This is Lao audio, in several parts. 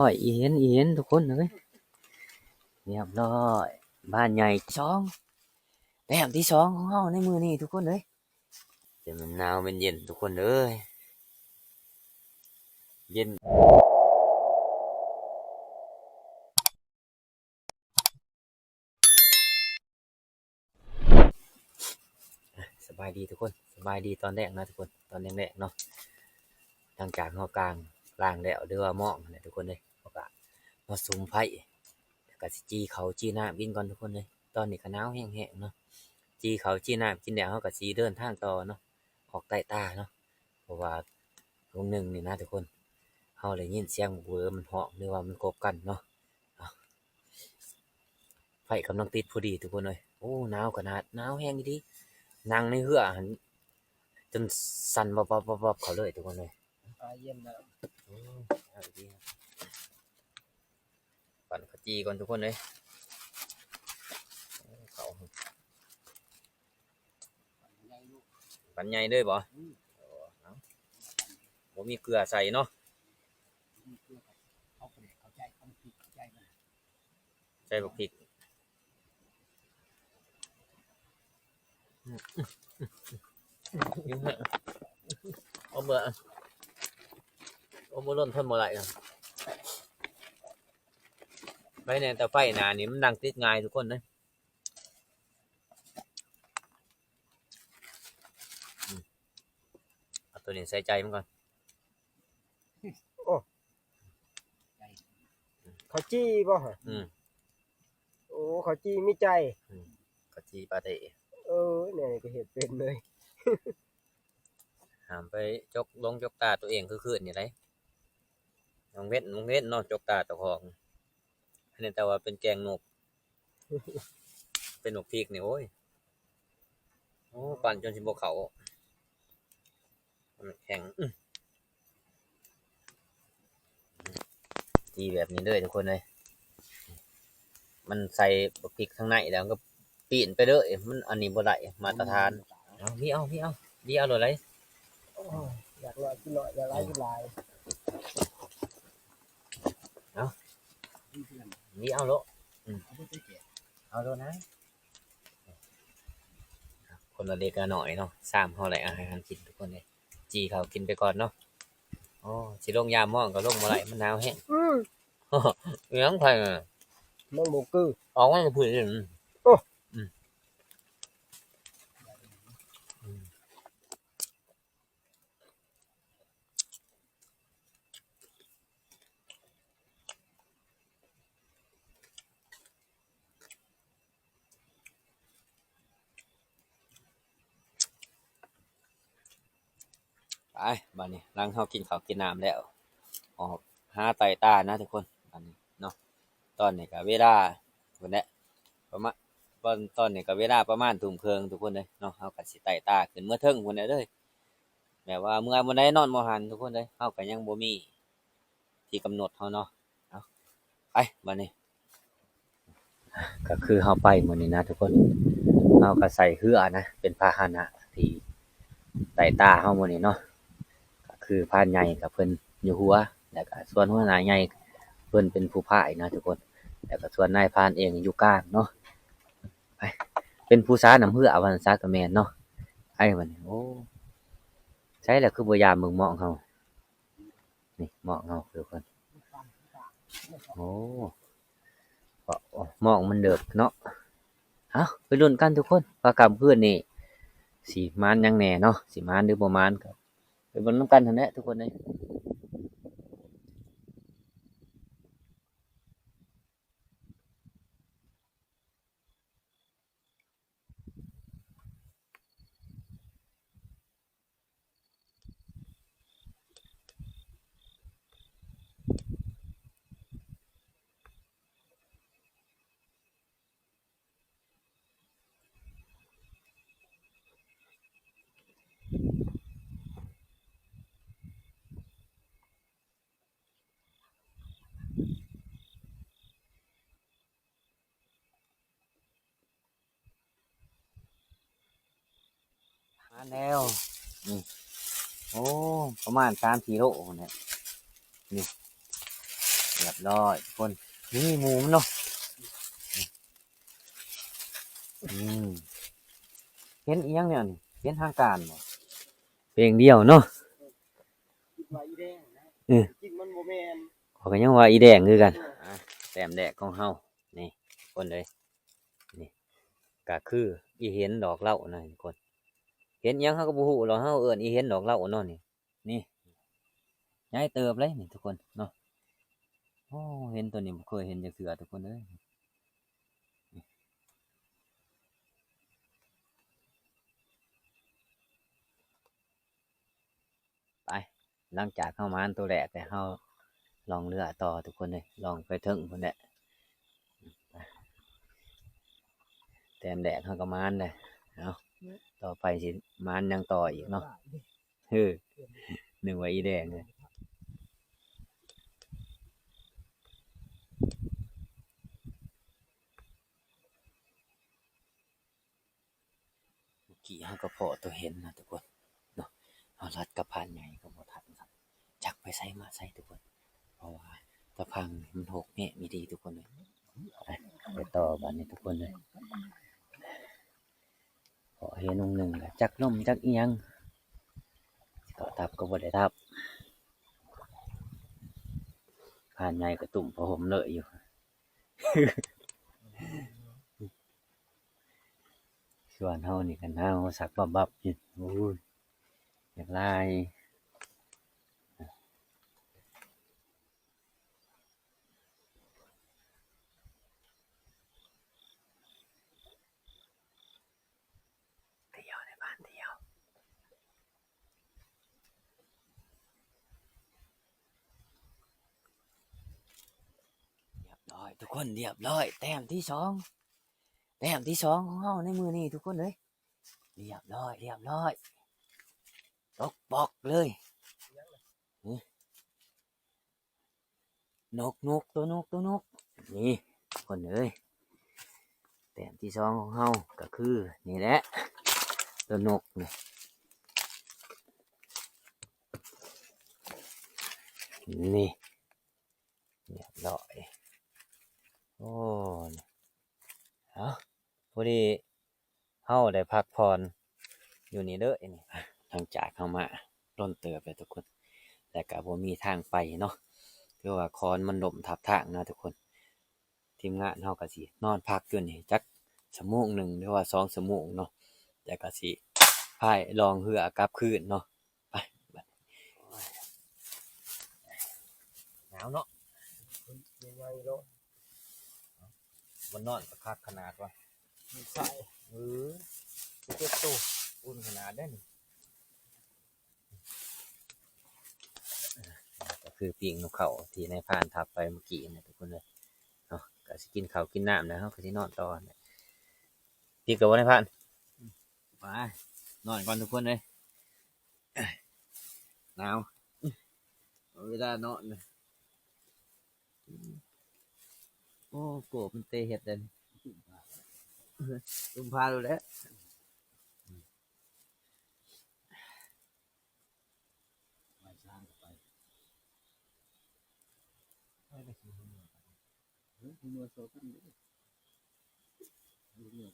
ຮ້ອຍ ອີເຫັນ ອີເຫັນ ທຸກຄົນເອີຍ. ຮຽບຮ້ອຍ ບ້ານໃຫຍ່ສອງ ແຕ້ມທີສອງຂອງເຮົາໃນມື້ນີ້ທຸກຄົນເອີຍ. ແຕ່ມັນໜາວ ມັນເຢັນທຸກຄົນເອີຍ ເຢັນ. ສະບາຍດີທຸກຄົນ ສະບາຍດີຕອນແລງນະທຸກຄົນ ຕອນແລງໆເນາະ. ຫຼັງຈາກເຮົາກາງລ້າງແລ້ວ ຫຼືວ່າໝອກຫັ້ນແຫຼະທຸກຄົນເອີຍ ເຮົາກະມາສຸມໄຟ ແລ້ວກະຊິຈີ່ເຂົ້າຈີ່ນ້ຳກິນກ່ອນທຸກຄົນເອີຍ. ຕອນນີ້ກະໜາວແຮງໆເນາະ ຈີ່ເຂົ້າຈີ່ນ້ຳກິນແລ້ວ ເຮົາກະຊິເດີນທາງຕໍ່ເນາະ ອອກໃຕ້ຕາເນາະ. ເພາະວ່າ ວງໜຶ່ງນີ້ນະທຸກຄົນ ເຮົາໄດ້ຍິນສຽງໝູເວີມັນຮ້ອງ ຫຼືວ່າມັນກົບກັນເນາະ. ໄຟກຳລັງຕິດພໍດີທຸກຄົນເອີຍ. ໂອ້ ໜາວຂະໜາດ ໜາວແຮງອີ່ຫຼີ. ນັ່ງໃນເຮືອຫັ້ນຈົນສັ່ນວັບໆໆໆເຂົ້າເລີຍທຸກຄົນເອີຍ. ອາ ເຢັນແລ້ວ. ໂອ້ ໜາວອີ່ຫຼີ. ປັ່ນເຂົ້າຈີ່ກ່ອນທຸກຄົນເອີຍ. ເຂົ້າ ປັນໃຫຍ່ເລີຍບໍ່? ອືມ ໂອ້ ເອົາ ບໍ່ມີເກືອໃສ່ເນາະ. ບໍ່ມີເກືອ ເອົາປາແດກເຂົ້າໃຈ ເອົາພລິກເຂົ້າໃຈ ໃສ່ບັກພິກ. ອືມ ອືມ ອືມ ອືມ ອືມ ອືມ ອືມ ເອົາເມື່ອ ເອົາເມື່ອລົ້ນທົນບໍ່ໄດ້ນະ. ໄປແດ່ ແຕ່ໄຟໜ້ານີ້ມັນດັງຕິດງ່າຍທຸກຄົນເດ້. ອືມ ເອົາໂຕນີ້ໃສ່ໃຈມັນກ່ອນ. ໂອ້ ເຂົ້າຈີ່ບໍ່? ອືມ ໂອ້ ເຂົ້າຈີ່ມີໃຈ. ອືມ ເຂົ້າຈີ່ປາເທ. ເອີ ແນວນີ້ກໍເຮັດເປັນເລີຍ. ຫ້າມໄປຈົກລົງຈົກຕາຕົວເອງຄືຄືນນີ້ໄດ໋. ບາງເວັນ ບາງເວັນເນາະ ຈົກຕາເຈົ້າຂອງ. ອັນນີ້ແຕ່ວ່າເປັນແກງນົກ ເປັນໝາກພິກນີ້ ໂອ້ຍ ໂອ້ ປັ່ນຈົນຊິບໍ່ເຂົ້າ ມັນແຂງ. ອື ຕີແບບນີ້ເລີຍທຸກຄົນເອີຍ. ມັນໃສ່ບັກພິກທາງໃນແລ້ວ ມັນກໍປີ້ນໄປເລີຍ. ມັນອັນນີ້ບໍ່ໄດ້ມາດຕະຖານ. ເອົາ ນີ້ເອົາ ນີ້ເອົາ ນີ້ເອົາໂລດໄດ໋. ໂອ້ຍ ຢາກໜ້ອຍກິນໜ້ອຍ ຢາກຫຼາຍກິນຫຼາຍ. ເອົາ ນີ້ເອົາໂລດ. ອືມ ເອົາໂລດນະ. ຄົນລະເລັກລະນ້ອຍເນາະ ຊາມເຮົາໄດ້ອາຫານກິນທຸກຄົນເດ້. ຈີ່ເຂົ້າກິນໄປກ່ອນເນາະ. ໂອ້ ຊິລົງຍາມມອງກໍລົງບໍ່ໄດ້ ມັນໜາວແຮງ. ອືມ ອີຫຍັງໃຜ ມັນບໍ່ຄື ອອກມາຈາກພື້ນ. ໂອ້ ອືມ ອືມ. ໄປ ບາດນີ້ ຫຼັງເຮົາກິນເຂົ້າກິນນ້ຳແລ້ວ ອອກຫາໄຕ່ຕານະທຸກຄົນ ບາດນີ້ເນາະ. ຕອນນີ້ກໍເວລາພຸ້ນແຫຼະ ປະມານ ຕອນ ຕອນນີ້ກໍເວລາປະມານທຸ່ມເຄິ່ງທຸກຄົນເອີຍເນາະ. ເຮົາກໍຊິໄຕ່ຕາຂຶ້ນເມືອເທິງພຸ້ນແຫຼະເດີ ແບບວ່າເມືອບ່ອນໃດນອນບ່ອນຫັ້ນທຸກຄົນເອີຍ. ເຮົາກໍຍັງບໍ່ມີທີ່ກຳນົດເຮົາເນາະ. ເອົາ ໄປບາດນີ້ ກໍຄືເຮົາໄປມື້ນີ້ນະທຸກຄົນ ເຮົາກໍໃຊ້ເຮືອນະ ເປັນພາຫະນະທີ່ໄຕ່ຕາເຮົາມື້ນີ້ເນາະ. ກໍຄືພານໃຫຍ່ກັບເພິ່ນຢູ່ຫົວ ແລ້ວກໍສ່ວນຫົວໜ້າໃຫຍ່ເພິ່ນເປັນຜູ້ພາຍນະທຸກຄົນ ແລ້ວກໍສ່ວນນາຍພານເອງຢູ່ກາງເນາະ. ໄປ ເປັນຜູ້ສານຳເຮືອວ່າຊັ້ນຊະກໍແມ່ນເນາະ. ໄປບາດນີ້ ໂອ້ ໃສລະຄືບໍ່ຢາມເບິ່ງໝອກເຮົາ. ນີ້ໝອກເຮົາທຸກຄົນ. ໂອ້ ໝອກມັນເດິກເນາະ. ເອົ້າ ໄປລຸ້ນກັນທຸກຄົນ ວ່າຄ່ຳຄືນນີ້ຊິໝານຫຍັງແດ່ເນາະ ຊິໝານຫຼືບໍ່ໝານ ກໍໄປເບິ່ງນຳກັນຫັ້ນແຫຼະທຸກຄົນເອີຍ. ມາແລ້ວ ນີ້ ໂອ້ ປະມານສາມກິໂລພຸ້ນແຫຼະ ນີ້ ຮຽບຮ້ອຍທຸກຄົນ. ນີ້ໝູມັນເນາະ. ອືມ ເຫັນອີ່ຫຍັງແນວນີ້? ເຫັນທາງການບໍ່? ເປັນດຽວເນາະ. ຄິດວ່າອີແດງນະ. ເອີ ຈິງມັນບໍ່ແມ່ນ. ຂ້ອຍກໍຍັງວ່າອີແດງຄືກັນ. ອ່າ ແຕ້ມແລກຂອງເຮົາ ນີ້ທຸກຄົນເອີຍ. ນີ້ກໍຄືອີເຫັນດອກເຫຼົ່ານະທຸກຄົນ. ເຫັນຫຍັງເຮົາກໍບໍ່ຮູ້ດອກ, ເຮົາເອີ້ນອີເຫັນດອກເຫຼົ່າເນາະນີ້. ນີ້ ໃຫຍ່ເຕີບເລີຍນີ້ທຸກຄົນເນາະ. ໂອ້ ເຫັນໂຕນີ້ບໍ່ເຄີຍເຫັນຈັກເທື່ອທຸກຄົນເອີຍ. ໄປ ຫຼັງຈາກເຮົາໝານໂຕແລກແລ້ວ ເຮົາລ່ອງເຮືອຕໍ່ທຸກຄົນເອີຍ, ລ່ອງໄປເທິງພຸ້ນແຫຼະ. ແຕ້ມແລກເຮົາກໍໝານແລ້ວ. ເອົາ ຕໍ່ໄປຊິໝານຫຍັງຕໍ່ອີກເນາະ. ເອີ ນຶກວ່າອີແດງເລີຍ. ເມື່ອກີ້ເຮົາກໍພໍ້ໂຕເຫັນນະທຸກຄົນເນາະ. ເຮົາລັດກັບພານໃຫຍ່ກໍບໍ່ທັນຊ້ຳ, ຈັກໄປໃສມາໃສທຸກຄົນ, ເພາະວ່າຕາພັງມັນຮົກແຮງອີ່ຫຼີທຸກຄົນເອີຍ. ໄປ ໄປຕໍ່ບາດນີ້ທຸກຄົນເອີຍ. ພໍ້ເຫັນອົງໜຶ່ງລະ ຈັກລົມຈັກອີ່ຫຍັງ, ຕໍ່ທັບກໍບໍ່ໄດ້ທັບ. ພານໃຫຍ່ກໍຕຸ້ມຜ້າຫົ່ມເລີຍຢູ່. ສ່ວນເຮົານີ້ກໍໜາວສັກບັບໆຢູ່. ໂອ້ຍ ຢາກລາຍ. ທ່ຽວໃນບ້ານທ່ຽວ. ຮຽບຮ້ອຍທຸກຄົນ, ຮຽບຮ້ອຍ. ແຕ້ມທີສອງ, ແຕ້ມທີສອງຂອງເຮົາໃນມື້ນີ້ທຸກຄົນເອີຍ. ຮຽບຮ້ອຍ, ຮຽບຮ້ອຍ. ຕົກປອກເລີຍ. ນີ້ ນົກ, ນົກ, ໂຕນົກ, ໂຕນົກ. ນີ້ ທຸກຄົນເອີຍ, ແຕ້ມທີສອງຂອງເຮົາກໍຄືນີ້ແຫຼະ, ໂຕນົກນີ້. ນີ້ ຮຽບຮ້ອຍ. ໂອ້ ເອົາ ພໍດີເຮົາໄດ້ພັກຜ່ອນຢູ່ນີ້ເດີ. ນີ້ ຫຼັງຈາກເຮົາມາດົນເຕີບແລ້ວທຸກຄົນ, ແລ້ວກໍບໍ່ມີທາງໄປເນາະ, ຄືວ່າຄອນມັນລົ້ມທັບທາງນະທຸກຄົນ. ທີມງານເຮົາກໍຊິນອນພັກຢູ່ນີ້ຈັກຊົ່ວໂມງໜຶ່ງ ຫຼືວ່າສອງຊົ່ວໂມງເນາະ, ແລ້ວກໍຊິພາຍລ່ອງເຮືອກັບຄືນເນາະ. ໄປ ບັດນີ້ ໜາວເນາະ, ມັນໃຫຍ່ໆເນາະ. ມັນນອນກໍຄັກຂະໜາດວ່າ ໃສ່ ເອີ ສິບເອັດໂຕ ອຸ່ນຂະໜາດເດ້ນີ້. ກໍຄືປີ້ງນົກເຂົາທີ່ນາຍພານທັບໄປເມື່ອກີ້ນະທຸກຄົນເອີຍເນາະ. ກໍຊິກິນເຂົ້າກິນນ້ຳແລ້ວ ເຮົາກໍຊິນອນຕໍ່. ປິດແລ້ວບໍ່ນາຍພານ? ໄປ ນອນກ່ອນທຸກຄົນເອີຍ. ໜາວ ເວລານອນ. ໂອ້ ໂກບມັນເຕະເຮັດເດ້ ຕຸ້ມພາໂລດແຫຼະ. ໄປຊ້າງກໍໄປ ໄປໄປຊິເມືອ ເອີ ເມືອໂຊກັນເດ້ ເມືອ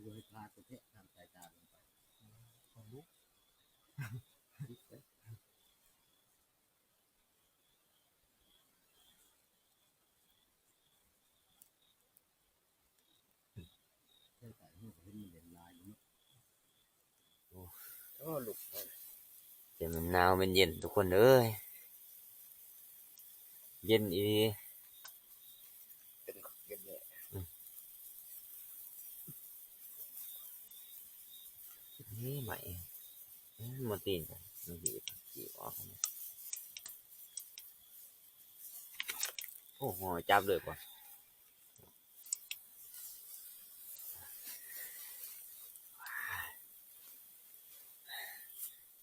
ບໍ່ໃຫ້ພາດໄປແທະ ຕາມສາຍຕາລົງໄປ ຂອງລູກ. ໂອ້ ແຕ່ມັນໜາວແມ່ນເຢັນທຸກຄົນເອີຍ ເຢັນອີ່ຫຼີ. ເປັນ ເປັນແຫຼະ ອືມ ນີ້ໃໝ່ ເອີ ມັນຕີນກັນ ມັນດີດ ດີດອອກ. ໂອ້ໂຫ ຈັບເລີຍບໍ່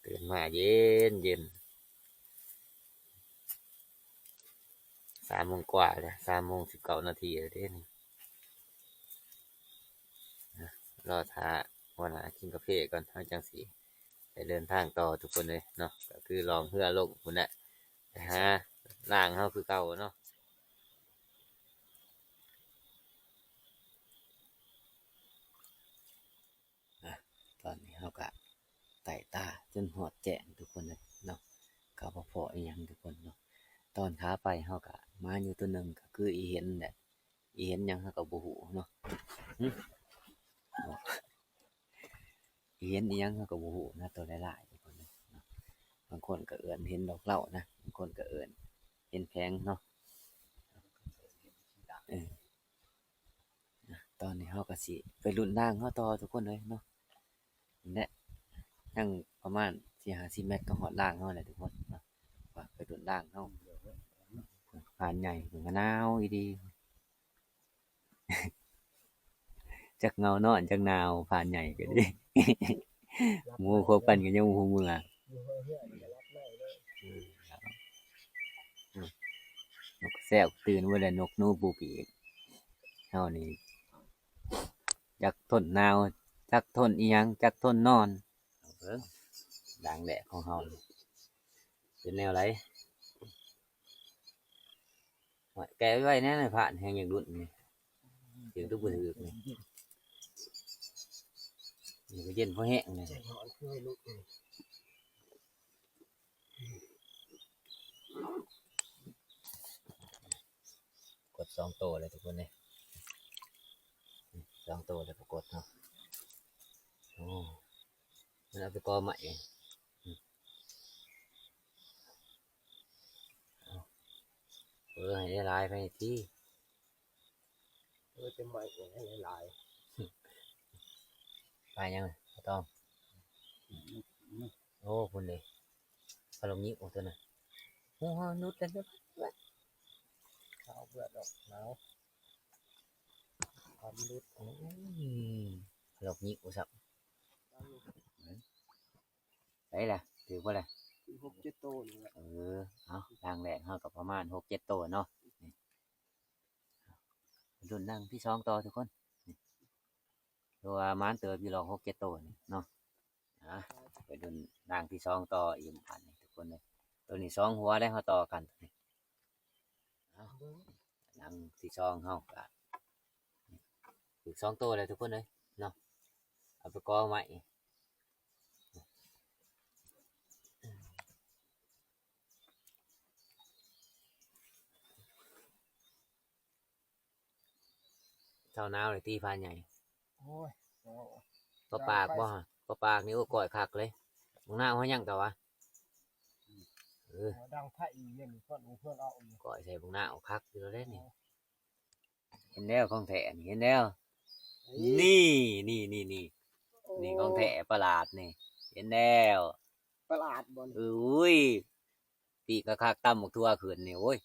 ຕື່ນມາເຢັນໆ ສາມໂມງກວ່າແລ້ວ ສາມໂມງສິບເກົ້ານາທີແລ້ວເດ້ນີ້. ລໍຖ້າຫົວໜ້າກິນກາເຟກ່ອນ ເຮົາຈັ່ງຊິໄດ້ເດີນທາງຕໍ່ທຸກຄົນເອີຍເນາະ. ກໍຄືລ່ອງເຮືອລົງພຸ້ນແຫຼະ ໄປຫາ ລ່າງເຮົາຄືເກົ່າເນາະ. ອ່ະ ຕອນນີ້ເຮົາກະໄຕ່ຕາຈົນຮອດແຈ້ງທຸກຄົນເອີຍເນາະ ກະບໍ່ພໍອີ່ຫຍັງທຸກຄົນເນາະ. ຕອນຂາໄປເຮົາກະມາຢູ່ໂຕໜຶ່ງ ກະຄືອີເຫັນແຫຼະ ອີເຫັນຫຍັງເຮົາກະບໍ່ຮູ້ເນາະ ຫຶ ອີເຫັນອີ່ຫຍັງເຮົາກະບໍ່ຮູ້ນະ ໂຕຫຼາຍໆທຸກຄົນເອີຍເນາະ. ບາງຄົນກະເອີ້ນເຫັນດອກເຫຼົ້ານະ ບາງຄົນກະເອີ້ນເຫັນແຜງເນາະ ເອີ. ອ່ະ ຕອນນີ້ເຮົາກະຊິໄປລຸ້ນລ່າງເຮົາຕໍ່ທຸກຄົນເອີຍເນາະ. ນີ້ແຫຼະ ຍັງປະມານສີ່ຫ້າສິບແມັດກະຮອດລ່າງເຮົາແຫຼະທຸກຄົນເນາະ. ວ່າໄປລຸ້ນລ່າງເຮົາ ຜ່ານໃຫຍ່ເພິ່ນກະໜາວອີ່ຫຼີ ຈັກເຫງົານອນຈັກໜາວ ຜ່ານໃຫຍ່ກະດີ ໝູ່ຄົບກັນກະຍັງບໍ່ຮູ້ເມືອ. ອືມ ນົກແຊວຕື່ນບໍ່ໄດ້ ນົກໜູປູປີກ ເຮົານີ້ຈັກທົນໜາວ ຈັກທົນອີ່ຫຍັງ ຈັກທົນນອນ. ເບິ່ງດ່າງແດດຂອງເຮົາເປັນແນວໃດ. ໂອ້ຍ ແກະໄວ້ແດ່ນະ ພາດແຮງຢາກລຸ້ນນີ້ ຖືກຫຼືບໍ່ຖືກນີ້ ນີ້ກະເຢັນພໍແຮງນີ້. ກົດສອງໂຕແລ້ວທຸກຄົນເອີຍ ສອງໂຕແລ້ວປາກົດເນາະ. ໂອ້ ມັນເອົາໄປກໍໄມ້ ເອີ ໃຫ້ຫຼາຍໆໄປຕິ ເອີ ແຕ່ໄມ້ໃຫ້ຫຼາຍໆ. ປາຫຍັງ ປາຕອງ? ໂອ້ ພຸ້ນເດ້ ປາລອງຍິງ ໂອ້ ໂຕນັ້ນ ໂອ້ ຫຼຸດແລ້ວ ເອົາເບືອດອອກ ໜາວ ຄວາມຫຼຸດ ໂອ້ຍ ປາລອງຍິງ ໂອ້ ຊັບ ໄດ້ລະ ຖືກບໍ່ລະ? ຖືກຫົກເຈັດໂຕນີ້ລະ ເອີ ເອົາ ລ່າງແລກເຮົາກະປະມານຫົກເຈັດໂຕເນາະ. ລຸ້ນລ່າງທີສອງຕໍ່ທຸກຄົນ ຖືວ່າໝານເຕີບຢູ່ດອກ ຫົກເຈັດໂຕນີ້ເນາະ. ອ່າ ໄປລຸ້ນລ່າງທີສອງຕໍ່ອີກບາດນີ້ທຸກຄົນເອີຍ. ໂຕນີ້ສອງຫົວໄດ໋ ເຮົາຕໍ່ກັນໂຕນີ້. ເອົາ ຫຼັງທີສອງເຮົາກະຖືກສອງໂຕແລ້ວທຸກຄົນເອີຍເນາະ ເອົາໄປກໍໄວ້. ເຊົາໜາວເລີຍຕິພານໃຫຍ່. ໂອ້ຍ ເອົາ ປາປາກບໍ່? ປາປາກນີ້ ໂອ້ ກ້ອຍຄັກເລີຍ. ບັກນາວເຮົາຍັງກະວ່າ ເອີ ດັງໄຟຢູ່ເຮືອນ ເພິ່ນເອົາ ເພິ່ນເອົາຢູ່ ກ້ອຍໃສ່ບັກນາວຄັກຢູ່ແລ້ວເດ້ນີ້. ເຫັນແລ້ວຂອງແທ້ນີ້ ເຫັນແລ້ວ ນີ້ ນີ້ ນີ້ ນີ້ ໂອ້ ນີ້ຂອງແທ້ ປະຫຼາດນີ້ ເຫັນແລ້ວ ປະຫຼາດບໍ່ນີ້? ໂອ້ຍ ປີ້ກະຄັກ ຕຳບັກຖົ່ວຂຶ້ນນີ້ ໂອ້ຍ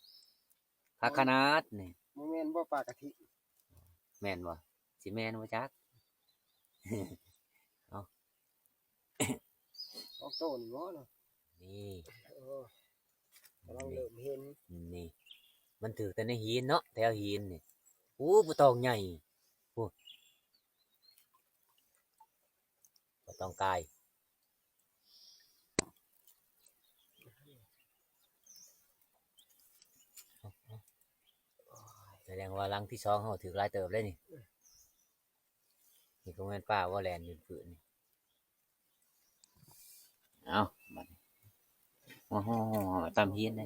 ຄັກຂະໜາດນີ້. ບໍ່ແມ່ນບໍ່ປາກະທິ? ແມ່ນບໍ່? ຊິແມ່ນບໍ່ຈັກ. ເອົາ ສອງໂຕນີ້ບໍ່ເນາະ? ນີ້ ໂອ້ ກຳລັງເລີ່ມເຫັນ ນີ້ ມັນຖືກແຕ່ໃນຫີນເນາະ ແຖວຫີນນີ້. ໂອ້ ປາຕອງໃຫຍ່ ໂອ້ ປາຕອງກາຍ. ສະແດງວ່າຫຼັງທີສອງເຮົາຖືກຫຼາຍເຕີບເລີຍນີ້. ນີ້ກະແມ່ນປາບໍ່ແລ່ນຢູ່ພື້ນນີ້. ເອົາ ບາດນີ້ ໂອ້ໂຫ ຕຳຫີນເດ້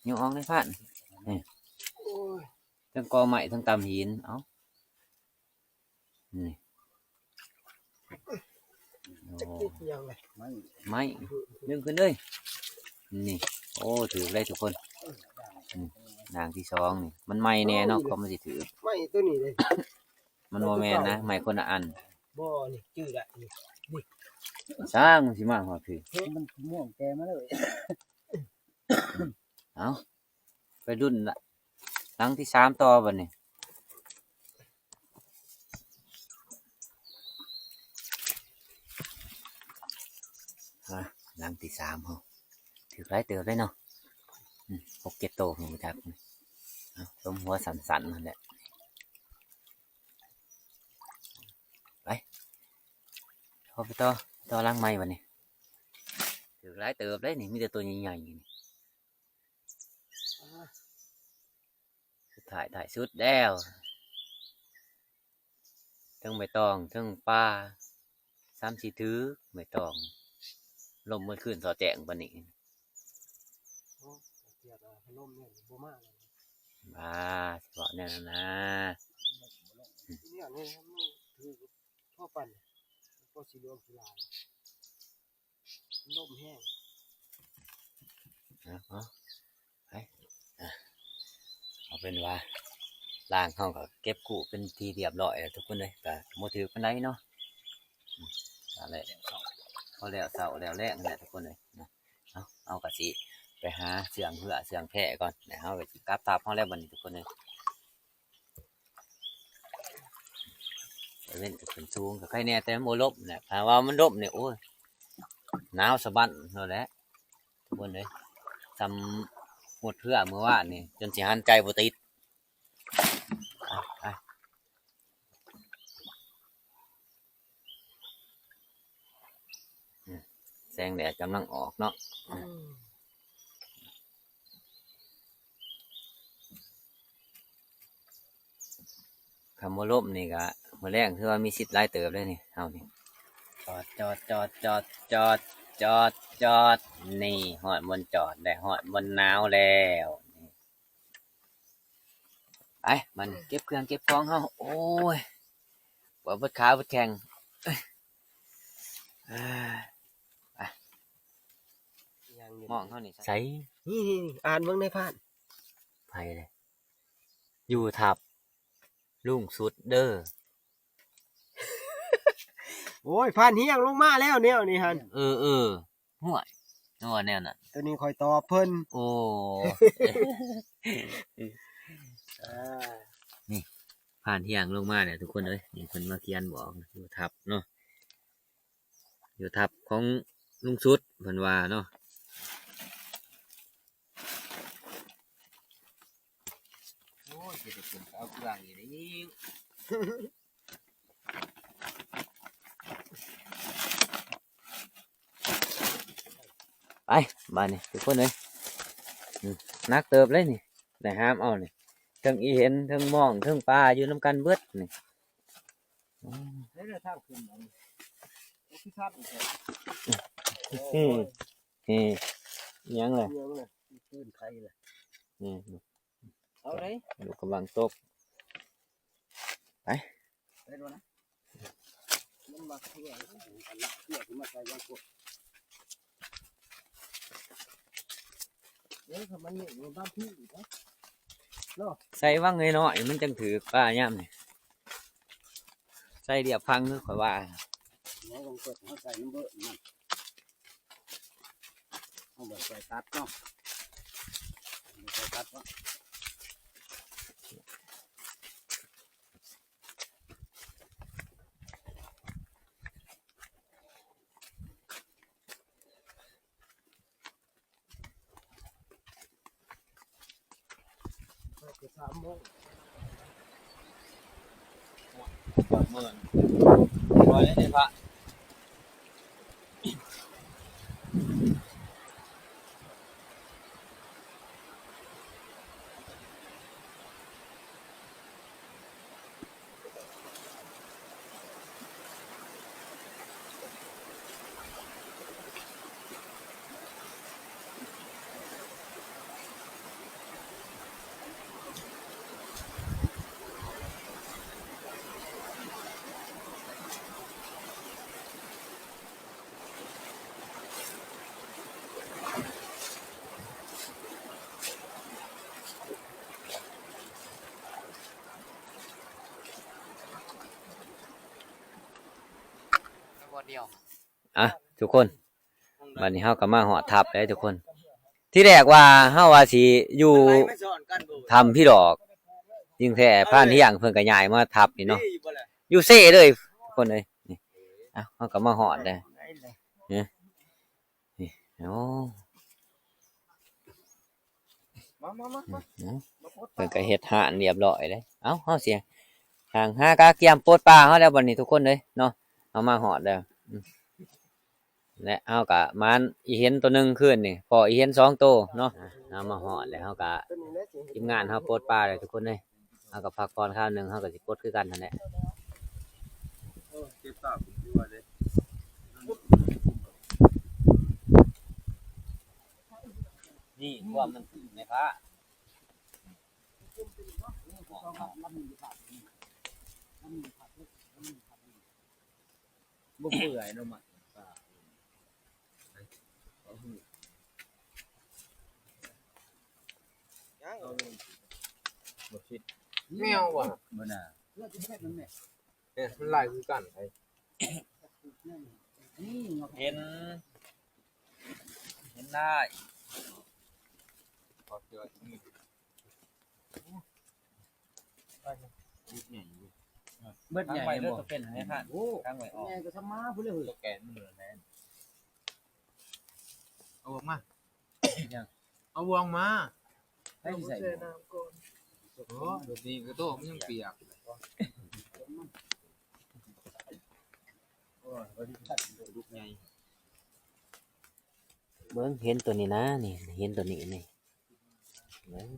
ຍົກອອກໃນພານນີ້ ເທິງກໍໄມ້ເທິງຕຳຫີນ. ເອົາ ນີ້ ໂອ້ ໄມ້ ດຶງຂຶ້ນເລີຍ ນີ້. ໂອ້ ຖືກເລີຍທຸກຄົນ. ອືມ ລ່າງທີສອງນີ້ ມັນໃໝ່ແນ່ເນາະ ກວ່າມັນຊິຖືກ ໄມ້ໂຕນີ້ເດ້. ມັນບໍ່ແມ່ນນະ ໄມ້ຄົນລະອັນ. ບໍ່ ນີ້ຈື່ໄດ້ນີ້ ນີ້ ຊ່າງມັນຊິມາຮອດພີ້ ເຫັນມັນມ່ວງແກ່ມາເລີຍ. ເອົາ ໄປລຸ້ນລະ ຫຼັງທີສາມຕໍ່ບາດນີ້. ອ່າ ຫຼັງທີສາມເຮົາ ຖືກຫຼາຍເຕີບເລີຍເນາະ. ອືມ ຫົກເຈັດໂຕ ຮູ້ຈັກ ເອົາ ສົມຫົວສັ້ນໆ ຫັ້ນແຫຼະ. ໄປ ເຮົາໄປຕໍ່ ຕໍ່ຫຼັງໃໝ່ບາດນີ້. ໄປ ຖືກຫຼາຍເຕີບເດ້ນີ້ ມີແຕ່ໂຕໃຫຍ່ໆນີ້. ສຸດທ້າຍທ້າຍສຸດແລ້ວ ເທິງໃບຕອງ ເທິງປາ ສາມສີ່ຖືກໃບຕອງ ລົມໝົດຄືນ ສອດແຈ້ງປານນີ້. ໂອ້ ເກຍດວ່າລົມນີ້ບໍ່ມາແລ້ວ. ບ້າ ຊິເວົ້າແນວນັ້ນນາ. ແນວນີ້ມັນຖືກພໍປານ ພໍຊິຫຼວງຊິຫຼາຍ. ລົມແຮງ. ເອົາ ເອົາ ໄປ ອ່ະ ເອົາເປັນວ່າ ລ່າງເຮົາກໍເກັບກູ້ເປັນທີ່ຮຽບຮ້ອຍແລ້ວທຸກຄົນເອີຍ. ກໍບໍ່ຖືກປານໃດເນາະ. ອືມ ຫັ້ນແຫຼະ ພໍແລ້ວເຊົ້າແລ້ວແລງຫັ້ນແຫຼະທຸກຄົນເອີຍເນາະ. ເອົາ ເຮົາກໍຊິໄປຫາເຊື່ອງເຮືອເຊື່ອງແພກ່ອນ ແລ້ວເຮົາກໍຊິກັບທັບເຮົາແລ້ວບັດນີ້ທຸກຄົນເອີຍ. ຕາເວັນກໍຂຶ້ນສູງ ກໍໄຄແດ່ ແຕ່ມັນບໍ່ລົມແຫຼະ. ຖ້າວ່າມັນລົມນີ້ ໂອ້ຍ ໜາວສະບັ້ນໂລດແຫຼະທຸກຄົນເອີຍ. ສ່ຳໝົດເຮືອມື້ວານນີ້ ຈົນຊິຫັນໃຈບໍ່ຕິດ. ໄປ ໄປ. ອືມ ແສງແດດກຳລັງອອກເນາະ. ອືມ ຄັນບໍ່ລົມນີ້ກະ ມື້ແລງຄືວ່າມີສິດຫຼາຍເຕີບເດ້ນີ້ ເຮົານີ້. ຈອດ ຈອດ ນີ້ ຮອດບ່ອນຈອດແລ້ວ ຮອດບ່ອນໜາວແລ້ວ. ໄປ ມັນເກັບເຄື່ອງເກັບຂອງເຮົາ. ໂອ້ຍ ປວດເບິດຂາເບິດແຂ້ງ. ເອີຍ ໄປ ມອງເຮົານີ້ໃສ? ນີ້ ນີ້ ອ່ານເບິ່ງໃນພານ. ໃຜເດ້? ຢູ່ທັບລຸງສຸດເດີ. ໂອ້ຍ ພານຮຽງລົງມາແລ້ວແນວນີ້ຫັ້ນ. ເອີ ເອີ. ຫ້ວຍ ວ່າແນວນັ້ນ ຕົວນີ້ຂ້ອຍຕອບເພິ່ນ. ໂອ້ ອ່າ ນີ້ ຜ່ານຮຽງລົງມາແລ້ວທຸກຄົນເອີຍ. ນີ້ເພິ່ນມາຂຽນບອກຢູ່ທັບເນາະ ຢູ່ທັບຂອງລຸງສຸດເພິ່ນວ່າເນາະ. ໂອ້ຍ ຊິໄດ້ຂຶ້ນໄປເອົາເຄື່ອງອີກແລ້ວ. ໄປ ບາດນີ້ທຸກຄົນເອີຍ. ອືມ ໜັກເຕີບເລີຍນີ້ ໄດ້ຫາມເອົານີ້ ເທິງອີເຫັນ ເທິງມອງ ເທິງປາຢູ່ນຳກັນເບິດນີ້. ອືມ ເອີ ທາງຂຶ້ນ ເອີ ຄືຊັນແທ້. ອືມ ໂອ້ຍ ນີ້ ຫຍັງລະ? ຫຍັງລະ? ຄືນໄຄລະ. ນີ້ ເອົາເລີຍ ລູກກຳລັງຕົກ. ໄປ ໄປໂດນນະ ມັນມັກເຄືອ ມັນມັກເຄືອທີ່ມາໃສ່ບາງຄົນ. ເອີ ຄັນມັນນີ້ມັນບາງທີ່ເນາະ ເນາະ ໃສ່ວັງນ້ອຍໆ ມັນຈັ່ງຖືກປາຍາມນີ້. ໃສ່ລຽບຝັ່ງຄືຂ້ອຍວ່າ. ເຮົາຕ້ອງເປີດ ເຮົາໃສ່ນຳເບີດມັນ ເຮົາບໍ່ໃສ່ຕັດເນາະ ບໍ່ໃສ່ຕັດເນາະ. ບໍ່ດຽວ ອ່ະ ທຸກຄົນ ບັດນີ້ເຮົາກໍມາຮອດທັບແລ້ວທຸກຄົນ. ທີແລກວ່າເຮົາວ່າຊິຢູ່ຖ້ຳຜີຫຼອກ ຈິງແທ້ຜ່ານຮຽງເພິ່ນກໍຍ້າຍມາທັບນີ້ເນາະ ຢູ່ເຊເລີຍທຸກຄົນເອີຍ. ນີ້ ເອົ້າ ເຮົາກໍມາຮອດແລ້ວ ນີ້ ນີ້ ໂອ້ ມາ ມາ ມາ ມາ ອືມ ມາປົດ ເພິ່ນກໍເຮັດຮ້ານຮຽບຮ້ອຍເດ້. ເອົ້າ ເຮົາຊິຫາ ຫາກະກຽມປົດປາເຮົາແລ້ວບັດນີ້ທຸກຄົນເອີຍເນາະ. ເຮົາມາຮອດແລ້ວ ອືມ ແລະເຮົາກະໝານອີເຫັນໂຕໜຶ່ງຄືນນີ້ ພໍ້ອີເຫັນສອງໂຕເນາະ. ເຮົາມາຮອດແລ້ວ ເຮົາກະ ທີມງານເຮົາປົດປາແລ້ວທຸກຄົນເອີຍ. ເຮົາກໍພັກຜ່ອນຄາວໜຶ່ງ ເຮົາກໍຊິປົດຄືກັນຫັ້ນແຫຼະ. ໂອ້ ເຈັບຕາຜົມຢູ່ວ່າເດ້ ນີ້ຄວາມມັນຄືແມ່ຄ້າ ບໍ່ເປື່ອຍເນາະ ມັນ ຍັງ ບໍ່ຄິດ ແມວວ່າ ບໍ່ໜ້າ ເອີ ມັນຫຼາຍຄືກັນໄດ໋ ເຫັນ ເຫັນຫຼາຍ ຂໍເຊື່ອ ເບິດໃຫຍ່ ເບິດໃຫຍ່ ທັງໄວ້ເດີ ບໍ່ ກໍເປັນໃຫ້ທ່ານ ໂອ້ ທັງໄວ້ອອກ ໃຫຍ່ກໍສະມາພຸ້ນເລີຍ ໂຕແກນມັນເຫຼືອແລ້ວ ເອົາອອກມາ ຍັງ ເອົາບ່ວງມາ ໃຫ້ໃສ່ ໃສ່ນ້ຳກ່ອນ ໂອ້ ດຽວນີ້ກະໂຕະມັນຍັງປຽກ ໂອ້ຍ ລູກໃຫຍ່ ເບິ່ງ ເຫັນໂຕນີ້ນະ ນີ້ ເຫັນໂຕນີ້ນີ້ ເບິ່ງ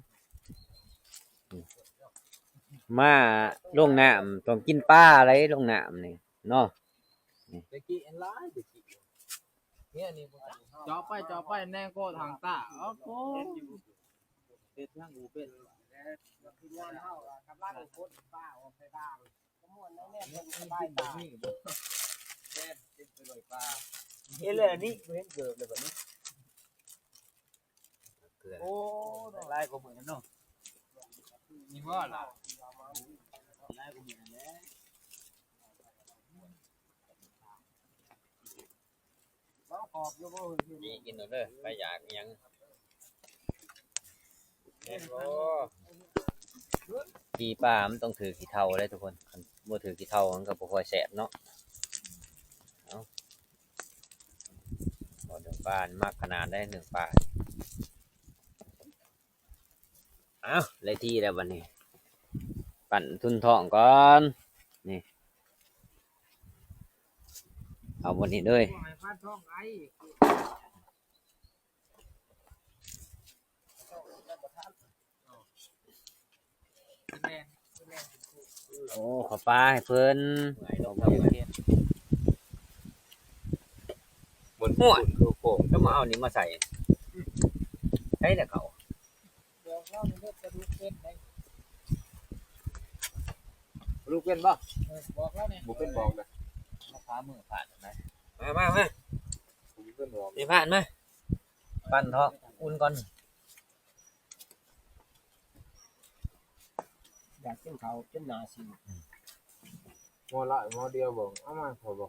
ມາລົງນ້ຳ ຕ້ອງກິນປາໄດ໋ ລົງນ້ຳນີ້ເນາະ ແຕ່ກີ້ອັນຫຼາຍ ແຕ່ກີ້ ເຈາະໄປ ເຈາະໄປ ແນງໂກທາງຕາ ໂອ້ໂຫ ເຮັດຫຍັງບໍ່ເປັນ ທີມງານເຮົາກຳລັງຂົນປາອອກໃສ່ທາງ ເອີ ນີ້ບໍ່ເຫັນເກີບເລີຍບັດນີ້ ໂອ້ ຫຼາຍກວ່າມື້ນັ້ນເນາະ ມີບໍ່ລະ ຫຼາຍກວ່າມື້ນັ້ນແຫຼະ. ກິນເອົາເດີ ໃຜຢາກອີ່ຫຍັງ ກິນໂລດ ຂີ້ປາມັນຕ້ອງຖືກຂີ້ເຖົ້າເດ້ທຸກຄົນ ຄັນບໍ່ຖືກຂີ້ເຖົ້າມັນກໍບໍ່ຄ່ອຍແຊບເນາະ. ເອົາ ເອົາໜຶ້ງປາ ມັກຂະໜາດໃດໜຶ້ງປາ. ເອົາ ໄດ້ທີ່ແລ້ວບັດນີ້ ປັ້ນທຸນທ້ອງກ່ອນ ນີ້ ເອົາບ່ອນນີ້ເລີຍ ໂອ້ ເຂົ້າປ່າໃຫ້ເພິ່ນ ບໍ່ ໂອ້ຍ ຄືໂປ່ງ ແລ້ວມາເອົານີ້ມາໃສ່ ໃສ່ແລ້ວເຂົາ ບອກລາວນີ້ເລີຍ ປາດຸກເປັນໄດ໋ ປາດຸກເປັນບໍ່? ເອີ ບອກລາວນີ້ ບໍ່ເປັນບອກເດີ ມາພາມືພາດນະ ມາ ມາ ມາ ບໍ່ເປັນບອກ ນີ້ພາດມາ ປັ້ນເທາະ ອຸ່ນກ່ອນ ຢາກກິນເຂົ້າຈົນໜ້າຊິວ ໝໍ້ລະໝໍ້ດຽວບໍ່ ເອົາມາເຂົາບໍ່?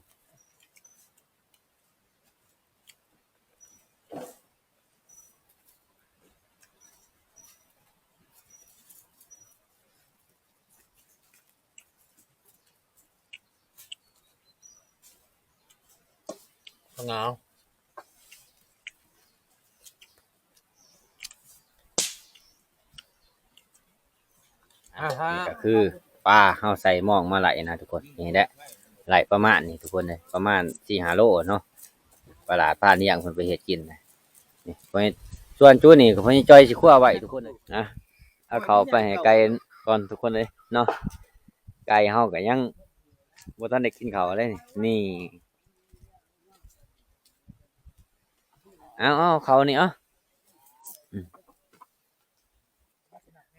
ຫາວ ອ່າຮະ ນີ້ກໍຄືປາເຮົາໃສ່ມອງມາໄລ່ນະທຸກຄົນ ນີ້ແຫຼະ ໄລ່ປະມານນີ້ທຸກຄົນເອີຍ ປະມານສີ່ຫ້າໂລເນາະ ປະຫຼາດພາລ້ຽງເພິ່ນໄປເຮັດກິນນະ ນີ້ ສ່ວນຈຸນີ້ກໍພໍ່ໃຫຍ່ຈ່ອຍຊິຄົວໄວ້ທຸກຄົນເອີຍ ອ່ະ ເອົາເຂົ້າໄປໃຫ້ໄກ່ກ່ອນທຸກຄົນເອີຍເນາະ ໄກ່ເຮົາກໍຍັງບໍ່ທັນໄດ້ກິນເຂົ້າເລີຍ ນີ້ ເອົາ ເອົາ ເຂົ້ານີ້ ເອົາ ອືມ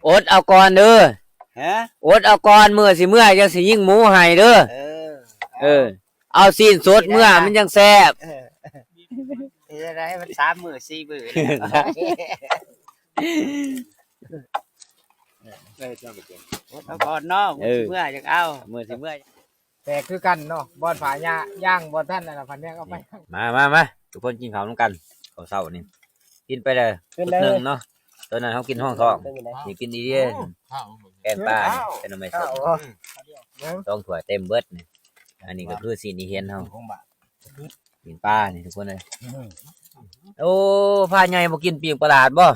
ອົດເອົາກ່ອນເດີ ຮະ ອົດເອົາກ່ອນ ມື້ຊິເມືອຈັ່ງຊິຍິງໝູໃຫ້ເດີ ເອີ ເອີ ເອົາຊີ້ນສົດເມືອມັນຈັ່ງແຊບ ເອີ ເຮັດຈັ່ງໃດ ມັນສາມມື້ສີ່ມື້ ເອີ ເອົາກ່ອນເນາະ ເອີ ມື້ຊິເມືອຈັ່ງເອົາ ມື້ຊິເມືອ ແປກຄືກັນເນາະ ບ່ອນຜ້າຍາ ຢາງ ບ່ອນທ່ານນັ້ນນະ ພັນແນງເອົາໄປ ມາ ມາ ມາ ທຸກຄົນກິນເຂົ້ານຳກັນ ເຂົ້າເຊົ້ານີ້ ກິນໄປເດີ ກິນເລີຍ ຊຸດໜຶ່ງເນາະ ຕອນນັ້ນເຮົາກິນຮອງທ້ອງ ເປັນຈັ່ງໃດ ນີ້ກິນອີ່ເດ ໂອ້ ແກງປາ ແກງໜໍ່ໄມ້ສົ້ມ ເອີ ສອງຖ້ວຍເຕັມເບິດນີ້ ອັນນີ້ກໍຄືຊີ້ນອີ່ເຫັນເຮົາ ປີ້ງປານີ້ທຸກຄົນເອີຍ ໂອ້ ພາໃຫຍ່ບໍ່ກິນປີ້ງປາຫຼາດບໍ່?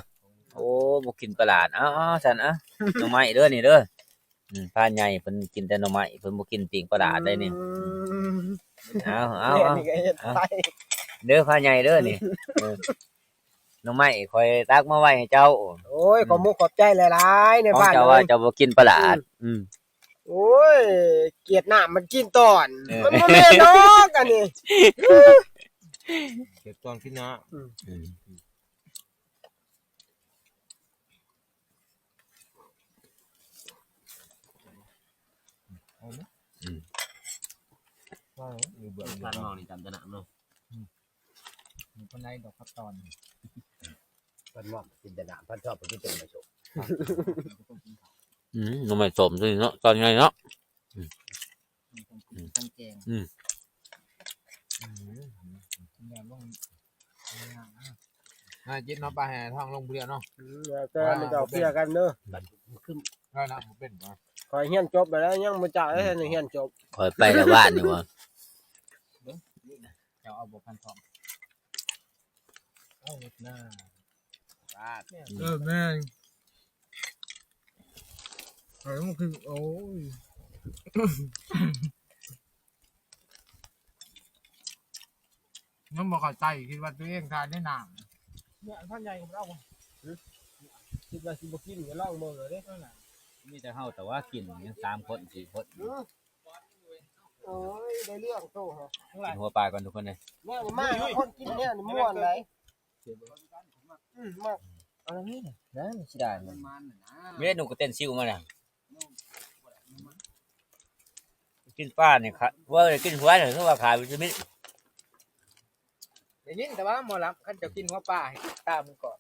ໂອ້ ບໍ່ກິນປາຫຼາດ ເອົາໆ ຊັ້ນ ເອົາ ໜໍ່ໄມ້ເດີນີ້ເດີ ອືມ ພານໃຫຍ່ເພິ່ນກິນແຕ່ໜໍ່ໄມ້ ເພິ່ນບໍ່ກິນປີ້ງປາຫຼາດໄດ໋ນີ້ ອືມ ເອົາ ເອົາ ເອົາ ອັນນີ້ກໍເຮັດໄປ ເອົາ ເດີພາໃຫຍ່ເດີນີ້ ເອີ ໜໍ່ໄມ້ຂ້ອຍຕັກມາໄວ້ໃຫ້ເຈົ້າ. ໂອ້ຍ ຂອບມຸກຂອບໃຈຫຼາຍໆ ໃນບ້ານເຈົ້າວ່າເຈົ້າບໍ່ກິນປາຫຼາດ. ອືມ ໂອ້ຍ ກຽດນ້ຳມັນກິນຕອນ ເອີ ມັນບໍ່ແມ່ນດອກອັນນີ້ ກຽດຕອນກິນນ້ຳ. ອືມ ອືມ ເອົາເນາະ ອືມ ວ່າຢູ່ເບື້ອງ ພັນມອງນີ້ຈຳຕະໜະເນາະ. ອືມ ມີຄົນໃດດອກພັກຕອນ ເພິ່ນມອບຈິນຕະນາ ເພິ່ນຊອບເພິ່ນກິນຕົ້ນໄມ້ສົ້ມ. ອືມ ໜໍ່ໄມ້ສົ້ມຕົວນີ້ເນາະ ຕອນໃຫຍ່ເນາະ. ອືມ ອືມ ຕ້ອງແກງ ອືມ ອືມ ແນວລົງ ຫາກິນເນາະ ປາແຫ່ທ້ອງລົງຜູ້ດຽວເນາະ. ອືມ ແລ້ວແຕ່ມັນຈະເອົາເພຍກັນເດີ ບັດຂຶ້ນ ໄດ້ນະ ບໍ່ເປັນບໍ່ ຂ້ອຍຮຽນຈົບໄປແລ້ວ ຍັງບໍ່ຈັກເລີຍ ຮຽນຈົບ ຂ້ອຍໄປແຕ່ບ້ານນີ້ຫວາ. ເບິ່ງ ເຈົ້າເອົາບໍ່ພັນທອງ ເອົາເຮັດໜ້າ ເອີ ແມ່ນ ເອີ ມັນຄື ໂອ້ຍ ຍັງບໍ່ເຂົ້າໃຈ ຄິດວ່າຕົວເອງທານໄດ້ໜ້າ ເນຍ ທ່ານໃຫຍ່ກໍບໍ່ເອົາ ຄິດວ່າຊິບໍ່ກິນ ກໍລອງເບິ່ງເອົາເດ້ ມີແຕ່ເຮົາ ແຕ່ວ່າກິນ ຍັງສາມຄົນ ສີ່ຄົນ. ໂອ້ຍ ໄດ້ເລື່ອງໂຕ ກິນຫົວປາກ່ອນທຸກຄົນເອີຍ. ແມ່ນີ້ມາ ຄົນກິນແນວນີ້ມ່ວນໃດ. ອືມ ມາ ເອົາແລ້ວນີ້ນະ ນັ້ນຊິໄດ້ມັນ ເມນູກໍເຕັ້ນຊິວມານະ ກິນປານີ້ ເວົ້າໄດ້ກິນຫົວນີ້ ຄືວ່າຂາຍວິຕາມິນ. ໄດ້ຍິນແຕ່ວ່າໝໍລຳ ຄັນເຈົ້າກິນຫົວປາໃຫ້ກິນຕາມັນກ່ອນ.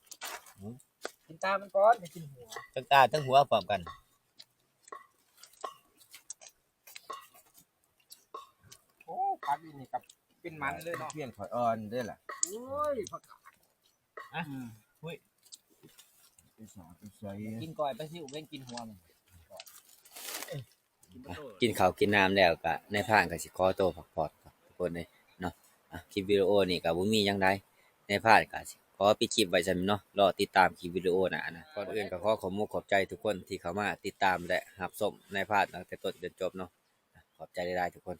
ຫືມ ກິນຕາມັນກ່ອນ ໄດ້ກິນຫົວ ທັງຕາທັງຫົວພ້ອມກັນ. ໂອ້ ຜັກອີ່ນີ້ກໍເປັນມັນເລີຍເນາະ ພຽງຂ້ອຍອ່ອນເດ້ລະ. ໂອ້ຍ ຜັກກາດ ອະ ອືມ ຫຸ້ຍ ໄປສາໄປໃສ ກິນກ້ອຍປາຊິວ ເວັ້ນກິນຫົວມັນ. ກິນເຂົ້າກິນນ້ຳແລ້ວກະ ນາຍພານກະຊິຂໍໂຕພັກຜ່ອນກ່ອນທຸກຄົນເອີຍເນາະ. ອະ ຄລິບວິດີໂອນີ້ກະບໍ່ມີຫຍັງຫຼາຍ ນາຍພານກະຊິຂໍປິດຄລິບໄວ້ສ່ຳນີ້ເນາະ ລໍຕິດຕາມຄລິບວິດີໂອໜ້ານະ. ກ່ອນອື່ນກະຂໍຂອບມຸກຂອບໃຈທຸກຄົນທີ່ເຂົ້າມາຕິດຕາມ ແລະ ຮັບຊົມນາຍພານຕັ້ງແຕ່ຕົ້ນຈົນຈົບເນາະ. ອະ ຂອບໃຈຫຼາຍໆທຸກຄົນ.